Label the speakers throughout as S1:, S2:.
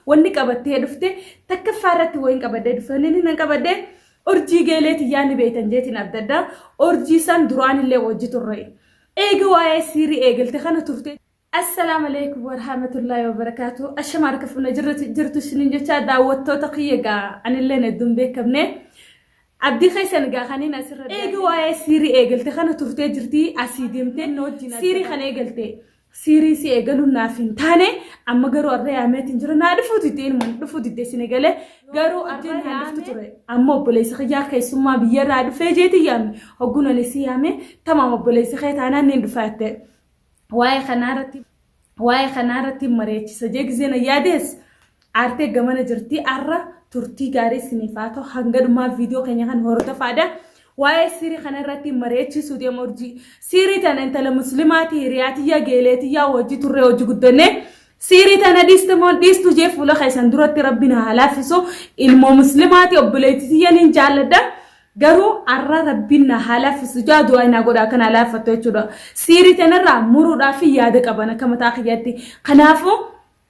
S1: Wanni qabattee dhufte takkaffaa irratti wayin qabadhee dhufe. Wanni inni nan qabadhee urjii geelee tiyyaa ni beektan jeetiin abdadha. Urjii san duraan illee wajji turre. Eega waa'ee siirii eegalte kana turte. Assalaamu alaikum warahmatullahi wabarakaatu. Ashama harka fuuna jirtu isiniin jecha daawwattoota kiyya gaa anilleen hedduun beekamne. Abdii keessan gaa kaniin asirra eega waa'ee siirii eegalte kana turtee jirti asii deemtee siirii kana eegalte. Siirii si eegaluun naaf hin taane amma garuu arra yaameetiin jira naa dhufuu didde ilma dhufuu didde isin eegale garuu arra naan dhuftu ture amma obboleessi kiyyaa keessummaa biyyarraa dhufee jeetii yaame hogguun ani si yaame tamaam obboleessi kee taanaan niin dhufa jette waa'ee kanaa irratti waa'ee kanaa irratti mari'achisa jee gizee na yaadees aartee gamana jirti arra turtii gaarii isiniif haa ta'u hanga dhumaa viidiyoo keenya kan hordofaadha. Waa'ee siirii kana irratti mari'achiisuu deema urjii. Siirii tana intala muslimaati hiriyaatiyyaa geeleetiyyaa wajji turree hojii guddanne. Siirii tana dhiiste moo dhiistu jee fuula keessan duratti rabbi na haa laaffisu. Ilmoo muslimaati obboleettitiyya niin jaalladha. Garuu arra rabbiin na haa laaffisu jaa du'aa naa godha akka naa laaffattu jechuudha. Siirii tanarraa muruudhaaf yaada qaban akka mataa kiyyaatti. Kanaafuu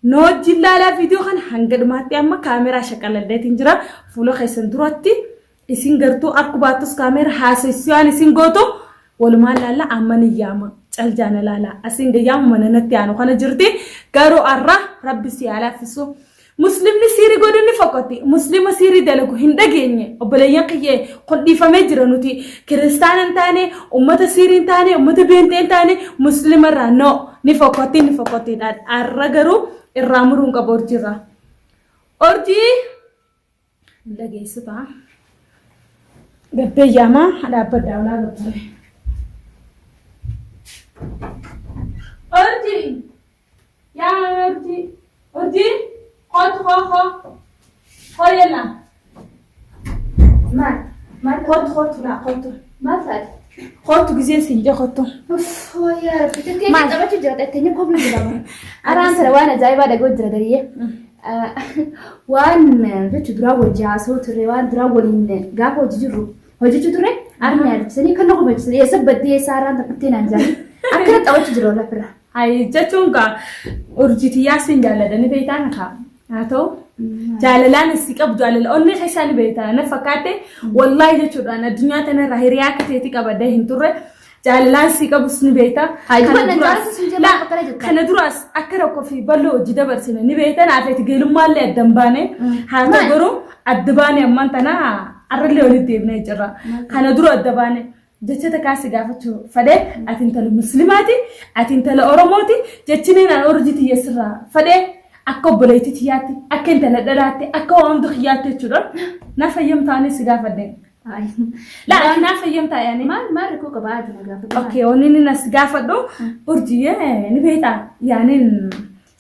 S1: na wajjin laalaa viidiyoo kana hanga dhumaatti amma kaameraa shaqaladheetiin jira. Fuula keessan duratti isin gartuu arku baattus kaameera haasessiyaan isin gootu walumaan laalla amma ni yaama. Caljaana laala. Asin gayyaama mana natti aanu kana jirti. Garuu arra rabbi si haa laaffisu. Muslimni siirii godhu ni fokkoti. Muslima siirii dalagu hin dhageenye. Obboleeyyan kiyyee kun dhiifamee jira nuti. Kiristaana hin taane, ummata siirii hin taane, ummata beenxee hin taane, muslima irraa no. Ni fokkoti ni fokkoti. Arra garuu irraa muruun qaba urjiirraa. Urjii hin dhageessu ta'a. Gabbee yaamaa dhaabbadhaa olaa gabbee. Urjii! Yaa urjii! Urjii! Kootu koo koo. Koo yalla.
S2: Maal? Maal?
S1: Kootu kootu laa kootu.
S2: Maal taate?
S1: Kootu gizee siin jee kootu.
S2: Uff, yaa Rabbi, tettee
S1: Maal?
S2: taphachuu jira, tettee koflu jira. Araan sana waan ajaa'ibaa dhaga'u jira dariyyee. Waan jechuun duraa wajji haasa'u turre, waan duraa waliin gaafa hojii jirru hojjechuu turre, arni yaadachisanii kan na kofalchisan eessa baddee eessa araan taphattee naan jedhan. Akkana taphachuu jira lafirra.
S1: Hayi jechuun gaa urjii tiyyaa siin jaalladha ni beektaa na kaa. Haa ta'u jaalalaan si qabu jaalala onnee keessaa ni beektaa na fakkaatte wallaahi jechuudhaan addunyaa tanarraa hiriyaa akka teetii qabadee hin turre jaalalaan si qabus ni beektaa.
S2: Hayi,
S1: Kana
S2: duba nan
S1: duraas-
S2: jaalatu siin jedhu
S1: Laa,
S2: akkana jetta.
S1: Kana duraas akka rakkoo fi bal'oo hojii dabarsine ni beektaa naaf eti geelummaallee adda hin baane haa ta'u
S2: Maal?
S1: garuu adda baane ammaan tana arrallee walitti deebinee jirra. Kana dura adda baane jecha takkaa si gaafachuu fedhe ati intala muslimaati ati intala oromooti jechineen an urjii tiyya sirraa fedhe akka obboleettii tiyyaatti akka intala dhalaatti akka waan hunda kiyyaatti jechuudha. Na fayyamtaanii si gaafadhe. Laa ati naa fayyamtaa yaani.
S2: Maal maal rakkoo qaba ati na gaafadhu.
S1: Okay, wanni inni nas gaafadhu urjiyyee ni beektaa yaaniin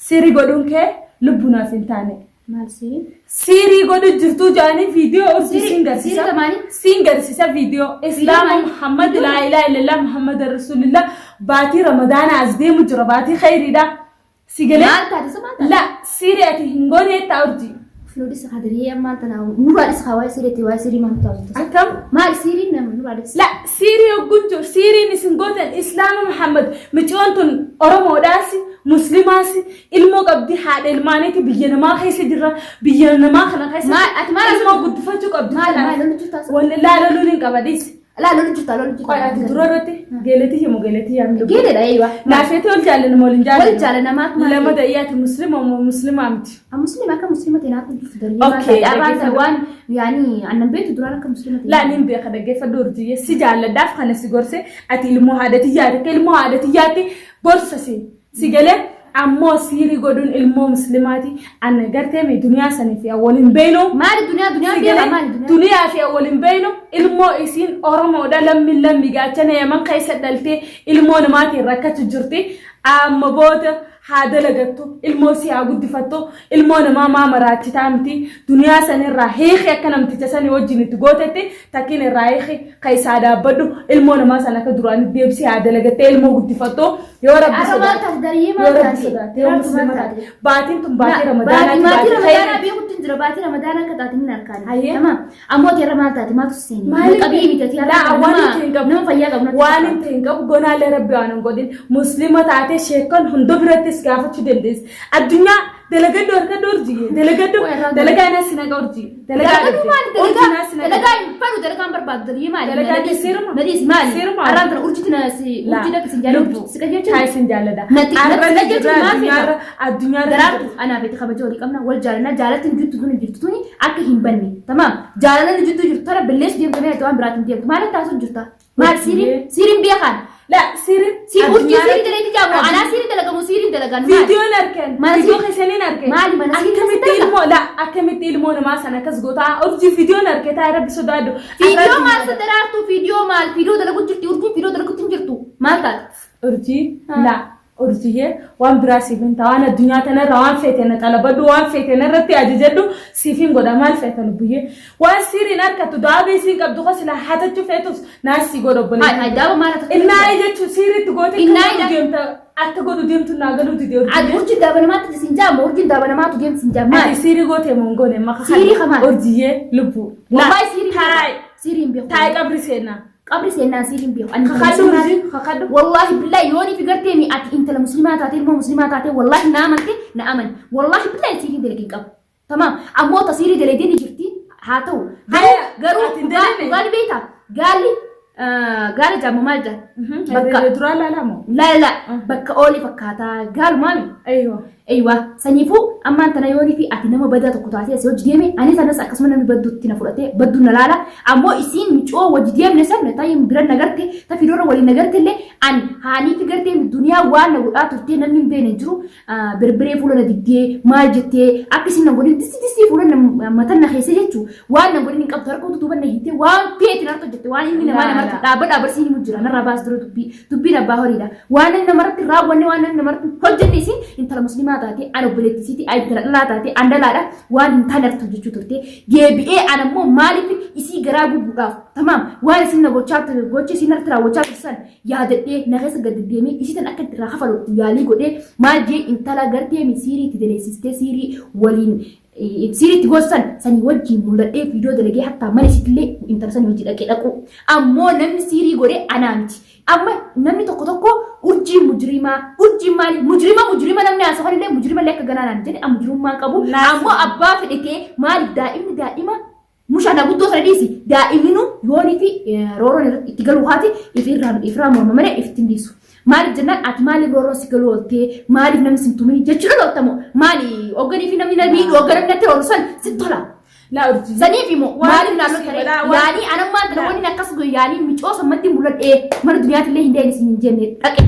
S1: siirii godhuun kee lubbuu naaf hin taane.
S2: Maal siirii?
S1: Siirii godhu jirtuu jedhanii viidiyoo urjii
S2: Siirii-
S1: siin garsiisa.
S2: siirii kamaanii?
S1: Siin garsiisa viidiyoo. Islaama
S2: maali?
S1: Muhammad
S2: Viidiyoo
S1: laa ilaaha illallah Muhammad Rasulillah baatii Ramadaana as deemu jira baatii khayriidha. Si galee?
S2: Maal taate isa maal taate?
S1: La siirii ati hin goone jettaa urjii.
S2: Fuudhis kadiriyee ammaan tana nurraa dhis haa waa'ee siiriitti waa'ee siirii maal taatu tasa.
S1: Akkam?
S2: Maal siiriin nama nurraa dhis.
S1: La siirii hogguun jiru siiriin isin gootan islaama Muhammad miciyoon tun Oromoodhaas Muslimaas ilmoo qabdi haadha ilmaaniiti biyya namaa keessa jirra biyya namaa kana keessa
S2: Maal- ati maal
S1: ilmoo guddifachuu qabdi.
S2: Maal maal lolu jirtaa?
S1: Wanni laa loluun hin qabadis.
S2: Laa lolu jirtaa lolu jirtaa.
S1: Qoy ati dura irratti geeletii himu geeletii yaamni lubbuu.
S2: Geeleedha eeyyuu.
S1: Naafeetii ol jaallanna moo waliin jaallanna?
S2: Wal jaallanna maaf maal?
S1: Lama dayyaati muslima moo muslimaa miti?
S2: Muslima akka muslima ta'e naaf jirtu darbee
S1: Okay,
S2: maal taate?
S1: dhaggeeffadhu.
S2: Waan yaani annan beektu duraan akka muslima ta'e.
S1: Laa niin beeka dhaggeeffadhu urjiyye si jaalladhaaf kana si gorse ati ilmoo haadha tiyyaati akka ilmoo haadha tiyyaatti gorsa si si galee ammoo siirii godhuun ilmoo muslimaati ana gartee mi duniyaa sanii fi awwal hin beeynu.
S2: Maali duniyaa duniyaa
S1: Si
S2: beeka
S1: galee
S2: maali duniyaa?
S1: duniyaa fi awwal hin beeynu ilmoo isiin oromoodha lammi lammi gaachana yaman keessa dhaltee ilmoo namaatiin rakkachu jirti amma booda haa dalagattu ilmoo si haa guddifattu ilmoo namaa maa maraachitaa miti duniyaa sanirraa hiiki akka namticha sanii wajjin itti gootetti takkiin irraa hiiki keessaa dhaabbadhu ilmoo namaa san akka duraanii deebisee haa dalagattee ilmoo guddifattu yoo rabbi
S2: Arra maal
S1: sodaate
S2: taate dariyyee
S1: yoo
S2: maal
S1: rabbi
S2: taate?
S1: sodaate yoo
S2: Daraartu
S1: muslima
S2: maal
S1: taate
S2: taate?
S1: baatiin tun baatii
S2: Baatii
S1: ramadaanaati
S2: maatii
S1: baatii
S2: ramadaanaa
S1: khayrii
S2: beekutti hin jira baatii ramadaanaa akka taate hin harkaan.
S1: Hayyee.
S2: Tamam. Ammoo ati irra maal taate maaltu si seene?
S1: Maaliif
S2: Qabii miti ati
S1: Laa
S2: har'a
S1: waan hin ta'e hin qabu.
S2: nama fayyaa qabu natti
S1: Waan hin
S2: fakkaata.
S1: ta'e hin qabu gonaallee rabbi waan hin godhin. Muslima taatee sheekon hunda birattis gaafachuu dandeessi. Addunyaa Dalagadhu harkadhu urjii. Dalagadhu.
S2: Waa irraa
S1: Dalagaa naas naqa urjii. Dalagaa
S2: Dalagaa
S1: dhabde.
S2: maali
S1: Urjii
S2: dalagaa
S1: naas naqa.
S2: dalagaa hin fedhu dalagaa hin barbaadu dalagee maali?
S1: Dalagaa kee seeruma.
S2: Nadiis maali?
S1: Seeruma.
S2: Arraan tana urjiitti na si urjii dhaqi sin jaalladhu
S1: Lubbuu.
S2: si qajeelchu.
S1: Taa isin jaalladha.
S2: Natti
S1: Arra
S2: natti
S1: ni
S2: qajeelchu
S1: jirra
S2: maal feeta?
S1: addunyaarra addunyaarra ni
S2: Daraartu
S1: jirra.
S2: anaa feeti kabaja walii qabna wal jaalanna jaalatti hin jirtu tuni jirtu tuni akka hin banne tamaam jaalala ni jirtu jirtu tana balleessu deemtu malee waan biraatiin deemtu maal taasuu jirta maal siiriin siiriin beekaan
S1: La sirin
S2: si urjii siiriin dalayti jaamu anaa siiriin dalagamu siiriin dalagan maal
S1: Viidiyoon argan.
S2: Mana
S1: Viidiyoo
S2: siiriin-
S1: keessaniin argan.
S2: Maali mana siiriin
S1: Akkamitti
S2: keessa
S1: ilmoo la akkamitti ilmoo namaa sana akkas gootaa urjii viidiyoon arge taa'ee rabbi sodaadhu.
S2: Fiidiyoo maal sa daraartu fiidiyoo maal fiidiyoo dalagu jirti urjiin fiidiyoo dalagutti hin jirtu maal taate
S1: Urjii la urjiyyee waan biraa siif hin ta'a waan addunyaa tanarra waan feete na xalabadhu waan feete narratti ajajadhu siif hin godha maal feeta lubbuyyee waan siiriin harkattu daabee isiin qabdu kan silaa hatachuu feetus naas si godha
S2: Hai
S1: obboleettii.
S2: hai daaba maal hatachuu
S1: Innaa jechuun siiriitti goote akka
S2: Innaa
S1: godhu deemta akka godhu deemtu naa galuu dide
S2: Ati
S1: urjiyyee.
S2: urjiin daaba namaatti sin jaamu urjiin daaba namaatu deemti sin jaamu maal
S1: Ati siirii gootee moo hin goone maka
S2: Siirii kamaan?
S1: Urjiyyee lubbuu.
S2: Wallahi siirii hin
S1: Taa'e
S2: beeku. Siirii hin beeku.
S1: taa'e qabri seenaa.
S2: Qabri seennaan siirii hin beeku. Ani
S1: Kakadhu
S2: intala
S1: urjii kakadhu.
S2: Wallahi billahi yooni fi gartee mi ati intala muslimaa taate ilmoo muslimaa taate wallahi na amante na amani. Wallahi billahi siirii dalagee hin qabu. Tamaam ammoo ta siirii dalagee ni jirti haa ta'u. Garuu
S1: Haya,
S2: garuu
S1: ati hin
S2: dhugaa
S1: dalagne?
S2: dhugaa ni beektaa gaalli gaala jaamu maal jaa? Bakka
S1: Bakka duraa laalamu.
S2: la la bakka ooli fakkaataa gaalumaami.
S1: Aywa.
S2: Eeywa saniifuu ammaan tana yoonii fi ati nama badaa tokko taatee asii hojii deeme ani sanas akkasuma namni badduutti na fudhatee badduu na laala ammoo isiin micoo wajji deemne san taa'ee bira na garte ta fidoora waliin na garte illee an haanii fi gartee duniyaa waan na godhaa turtee namni hin beekne hin jiru birbiree fuula na dibdee maal jettee akka isin na godhin disti distii fuula na matan na keessa jechuu waan na godhin hin qabdu harka utuu duuba na hiitee waan feetiin harka hojjette waan ilmi namaa namarratti dhaabba dhaabbarsiin himu jira narraa baas dura dubbii Dubbiin abbaa horiidha. Waan inni namarratti hin raawwanne waan inni namarratti hin hojjenne isiin intala muslimaa taate an obboleettii isiiti an intala dhalaa taate an dhalaadha waan hin taane irratti hojjechuu turte. Deebi'ee an ammoo maaliif isii garaa gubuudhaaf tamaam waan isin na gochaa ture gocha isiin irratti raawwachaa turte san yaadadhee na keessa gad deddeemee isii tan akka itti irraa kafalu yaalii godhee maal jee intala gartee siirii itti daleessistee siirii waliin Siiriitti gosan sanii wajjin mul'adhee viidiyoo dalagee hattaa mana isiitillee intala sanii wajjin dhaqee dhaqu. Ammoo namni siirii godhe anaa miti. Amma namni tokko tokko urjii mujrimaa urjiin maali mujrima mujrima namni haasawaan illee mujrima illee akka ganaa naan jedhe mujrimummaa qabu. Ammoo abbaa fedhe maali daa'imni daa'ima Mushaa na guddoo sana dhiisi daa'iminu yoonii fi rooroon irratti itti galuu haati ifirraa morma malee ifitti hin dhiisu. Maaliif jennaan ati maaliif rooroon si galuu ooltee maaliif namni sin tumini jechuudha lottamoo maali hogganii fi namni na miidhu hogga namni natti roorru san si tola.
S1: Laa urjii.
S2: Saniif immoo
S1: Waan
S2: maaliif naannoo
S1: si
S2: taree
S1: godhaa, waan-
S2: yaanii anammaan tana wanni akkas godhu yaanii micoo sammatti mul'adhee mana duniyaatti illee hin deemne isin hin jenne dhaqe.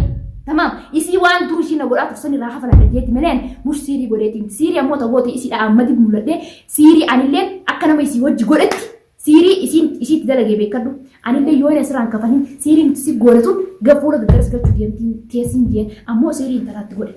S2: Tamaam isii waan dur ishii na godhaa tursan irraa hafaladha jeetti malee mush siirii godheetiin siirii ammoo ta'u isiidha ammatti mul'adhee Siirii anilleen akka nama isii wajji godhetti siirii isiin isiitti dalagee beekadhu. Anillee yoo inni asirraan kafalin siirii nuti si goone tun gad fuula gaggaras galchuu deemtiin teessiin jeen ammoo siirii intalaatti godhe.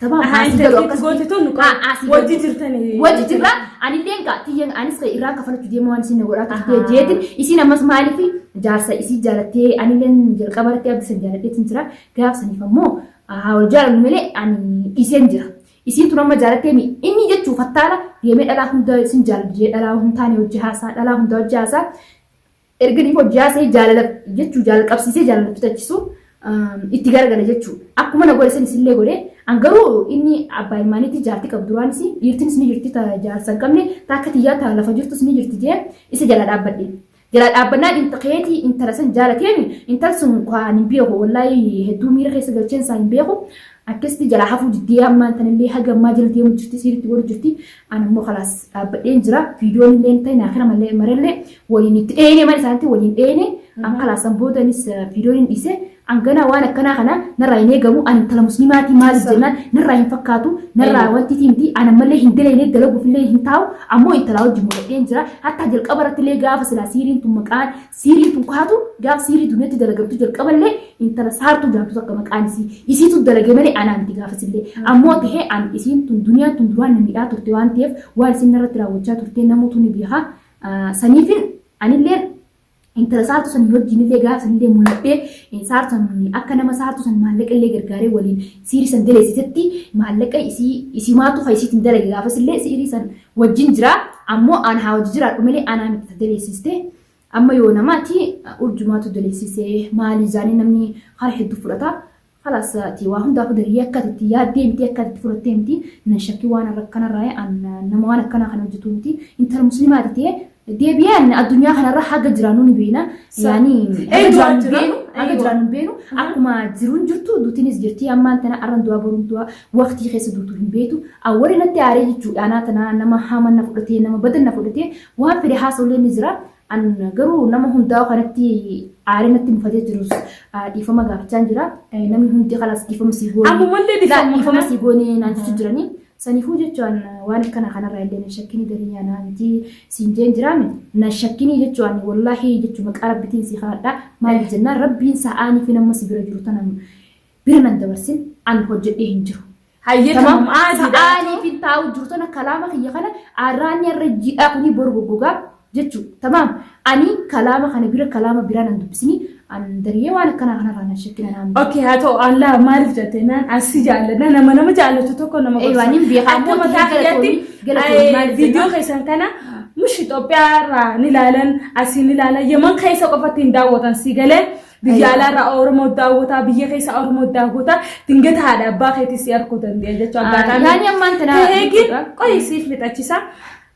S2: Tamaam
S1: Ahaa,
S2: asii galu
S1: intalli
S2: akkasitti.
S1: goote tun
S2: Haa, asii galu.
S1: wajji jirtanii.
S2: Wajji jirra anilleen kaa tiyyan anis kan irraan kafalachuu deema waan isin na godhaa turte
S1: Ahaa.
S2: jeetin isiin ammas maaliif jaarsa isii jaalattee anilleen jalqaba irratti abdisan jaaladheetin jira gaaf saniif ammoo haa wal jaalannu malee ani dhiiseen jira. Isiin tun amma jaalattee mi inni jechuu fattaala deemee dhalaa hunda isin jaaladha jedhee dhalaa hin taane hojii haasaa dhalaa hunda hojii haasaa erga inni hojii haasee jaalala jechuu jaalala qabsiisee jaalala fitachisu itti garagala jechuu akkuma na godhe san isillee godhe an garuu inni abbaa ilmaaniitti jaartii qabu duraanis dhiirtinis ni jirti ta jaarsa hin qabne ta akka tiyyaa ta lafa jirtus ni jirti jee isa jala dhaabbadhe. Jalaa dhaabbannaan inta keetii intala san jaalateemi intal sun waan hin beeku wallaahi hedduu miira keessa galcheen isaa hin beeku akkasitti jalaa hafuu diddee ammaan tanallee haga ammaa jala deemu jirti siiritti godhu jirti an ammoo kalaas dhaabbadheen jira viidiyoon illee ta'e naa kana malee marallee waliin itti dheeyne mana isaanitti waliin dheeyne an kalaas san booda anis viidiyoon hin dhiise An ganaa waan akkanaa kana narraa hin eegamu ani intala muslimaatii maaliif jennaan narraa hin fakkaatu narraa wanti miti an ammallee hin daleene dalaguufillee hin taa'u ammoo intalaa wajjin mul'adheen jira hattaa jalqaba irrattillee gaafa silaa siiriin tun maqaan siiriin tun kaatu gaaf siirii duniyatti dalagamtu jalqaballee intala saartuu jaamtu takka maqaan isii isiitu dalage malee anaa miti gaafasillee ammoo tahee an isiin tun duniyaan tun duraan na miidhaa turte waan ta'eef waan isin narratti raawwachaa turte namoota ni beeka saniifin anillee Intala saartuu sanii wajjin illee gaafa sanillee mul'adhee saartuu san akka nama saartuu san maallaqa illee gargaaree waliin siirii san daleessitetti maallaqa isii isimaatu ka isiitiin dalage gaafas illee siirii san wajjin jira ammoo an haa hojii jiraadhu malee anaa miti ta daleessiste amma yoo namaati urjumaatu daleessise maali jaanii namni hara hedduu fudhata. Kalaas ati waa hundaafuu dariyyee akka ati itti yaaddee miti akka ati itti fudhattee miti nan shakkii waan akkanarraa an nama waan akkanaa kana hojjetu miti intala muslimaati ta'e deebi'ee an addunyaa kanarra haga jiraannu ni beekna yaani haga jiraannu hin beenu haga jiraannu hin beenu akkuma jiruun jirtu duutinis jirti ammaan tana arran du'aa boruun du'aa waqtii keessa duutu hin beektu awwali natti aaree jechuudha anaa tana nama hama na fudhatee nama badan na fudhatee waan fedhe haasa'ullee ni jira An garuu nama hundaa'u kanatti aaree natti mufatee jirus dhiifama gaafachaan jira. Namni hundi kalaas dhiifama sii goone.
S1: Ammumallee dhiifama
S2: Dhiifama sii goone naan jechuu jiranii. Saniifuu jechuun waan akkana kanarraa illee na shakkini garii anaa miti siin jeen jiraami. Na shakkini jechuun wallaahi jechuun maqaa rabbitiin sii kadhadha. Maaliif jennaan rabbiin sa'aanii fi nama si bira jiru tana bira nan dabarsin an hojjedhee hin jiru.
S1: Hayyee
S2: Tamam
S1: tamam aadiidha.
S2: sa'aanii fi taa'u jiru tana kalaama kiyya kana arraanni har'a jiidhaa kuni boru goggogaa jechuu tamaam ani kalaama kana bira kalaama biraa nan dubbisini an dariyee waan akkanaa kanarraa nan shakkina naan
S1: Okay haa ta'u Allah maaliif jette naan asi jaalladha nama nama jaallatu tokko nama
S2: Eeyyuu, ani hin beekaa,
S1: Akka
S2: ammoo
S1: mataa
S2: galatoomi,
S1: kiyyaatti
S2: galatoomi, maaliif
S1: viidiyoo
S2: jennaan?
S1: keessan kana mush Itoophiyaa irraa ni ilaalan asii ni ilaalan Yemen keessa qofatti hin daawwatan si galee Biyya alaarraa Oromoo daawwataa, biyya keessa Oromoo daawwataa, dingata haadha abbaa keetii si arguu dandeenya jechuudha. Aggaataamii.
S2: Yaani ammaan tana
S1: Taheegin
S2: jechuudha.
S1: qoyi siif fixachisa.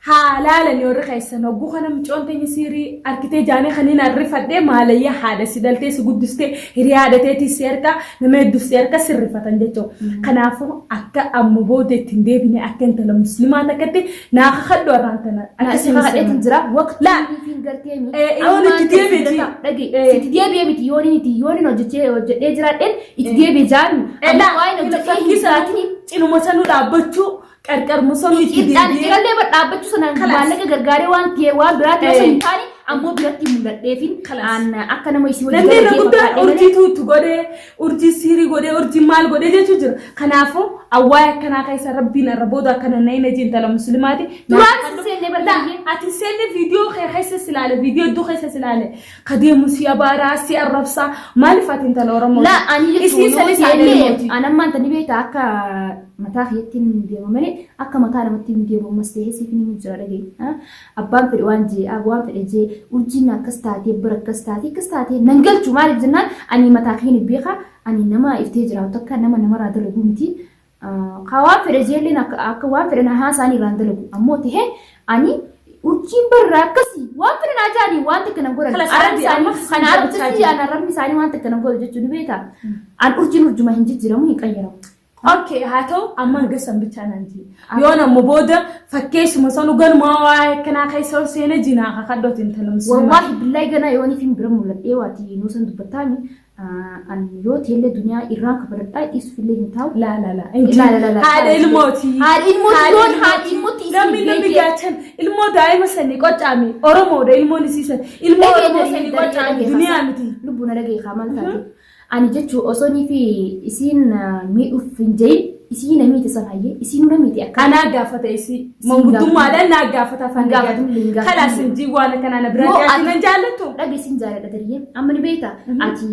S1: Haa laalanii warri keessan hogguu kana mucoon teenya siirii arkitee jaanee kanneen arrifadhee maalayyaa haadha si dhaltee si guddistee hiriyaa haadha teetii si harka nama hedduu si harka sirrifatan jechuudha. Kanaafuu akka amma booda ittiin deebine akka intala muslimaa takkatti naa kakadhu arraan tana.
S2: Akka
S1: Akka
S2: si kakadheetiin jira. Waqtii
S1: Laa.
S2: fi gartee mi.
S1: Yoon itti deebi'e
S2: Dhage sitti deebi'e miti yoon inni itti yoon inni hojjechee hojjedhee jiraadheen itti deebi'e jaami. Amma waa'een hojjedhee hin jiraatin.
S1: Cinuma sanuu dhaabbachuu qarqarmu sanuu itti deebi'ee.
S2: Cirallee bar dhaabbachuu sana
S1: Kalaas.
S2: maallaqa gargaaree waan ta'e waan biraa ta'e osoo hin taane ammoo biratti mul'adheefin
S1: Kalaas.
S2: aan akka nama isii wajjin
S1: Namni irra
S2: dalagee
S1: guddaan
S2: fakkaadhee malee.
S1: urjiitu itti godhee urjii siirii godhee urjii maal godhee jechuu jira. Kanaafuu awwaay akkanaa keessa rabbiin irra booda akkana na hin intala muslimaati.
S2: Duraan si seenne barbaadee.
S1: Ati seenne viidiyoo kee keessa si ilaale viidiyoo hedduu keessa si ilaale ka deemu si abaaraa si arrabsaa maaliif ati intala Oromoo?
S2: La ani jechuun
S1: Isiin
S2: yoo
S1: sanis haadha
S2: seenne
S1: ilmooti.
S2: an ammaan tani beekta akka mataa kiyyatti hin deema malee akka mataa namatti hin deemu ammas ta'ee siif ni jira dhagaye. Abbaan fedhe waan jee waan fedhe jee urjiin akkas taatee bara akkas taatee akkas taatee nan galchu maaliif jennaan ani mataa kiyya ni beeka ani nama iftee jiraatu akka nama namarraa dalagu miti. Ka waan fedhe jeelleen akka akka waan fedhe na haasa'anii irraan dalagu ammoo ta'e ani urjiin barraa akkasii waan fedhe naa jaanii waan takka nan godhan
S1: Kalas
S2: arrabni
S1: arbi amma
S2: isaanii kana arrabsisii an arrabni isaanii waan takka nan godhu jechuun ni beektaa an urjiin urjuma hin jijjiiramu hin qayyaramu.
S1: Okay, haa ta'u amma hanga san bichaa naan jee. Yoon ammoo booda fakkeessuma sanu ganumaa waa'ee akkanaa keessa ol seene jinaa kakadhooti intala musliimaa.
S2: Wallaahi billahi ganaa yooniif hin bira mul'adhee waati nuusan dubbattaami An yoo teellee duniyaa irraan kafaladhaa dhiisuufillee hin taa'u.
S1: Laa laa laa.
S2: Laa laa laa.
S1: Haadha ilmooti.
S2: Haadha ilmooti yoon haadha ilmootti isin
S1: Namni namni
S2: beekee.
S1: gaachan ilmoo daa'ima sanii qocaami Oromoodha ilmoon isii san ilmoo
S2: Dhagee
S1: Oromoo
S2: daree
S1: sanii
S2: daree
S1: qocaami
S2: dhagee
S1: duniyaa
S2: haasaa.
S1: miti.
S2: Lubbuu na dhagee kaa maal taate. Ani jechuu osoo nii fi isiin miidhuuf hin jahin isii na miite san hayyee isiinuu na miite akka.
S1: Anaa gaafata isii mangudummaadhaan naa gaafata afaan
S2: Hin gaafatu, hin gaafatu.
S1: Kalaas hin jii waan akkanaa na biraa
S2: Yoo
S1: dhiyaate
S2: ati-
S1: nan jaallattu.
S2: Dhage sin jaaladha dariyyee amma ni beekta ati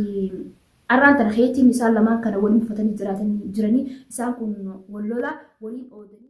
S2: arraan tana keetiin isaan lamaan kana waliin uffatanii jiraatanii jiranii isaan kun wal lolaa waliin oodanii.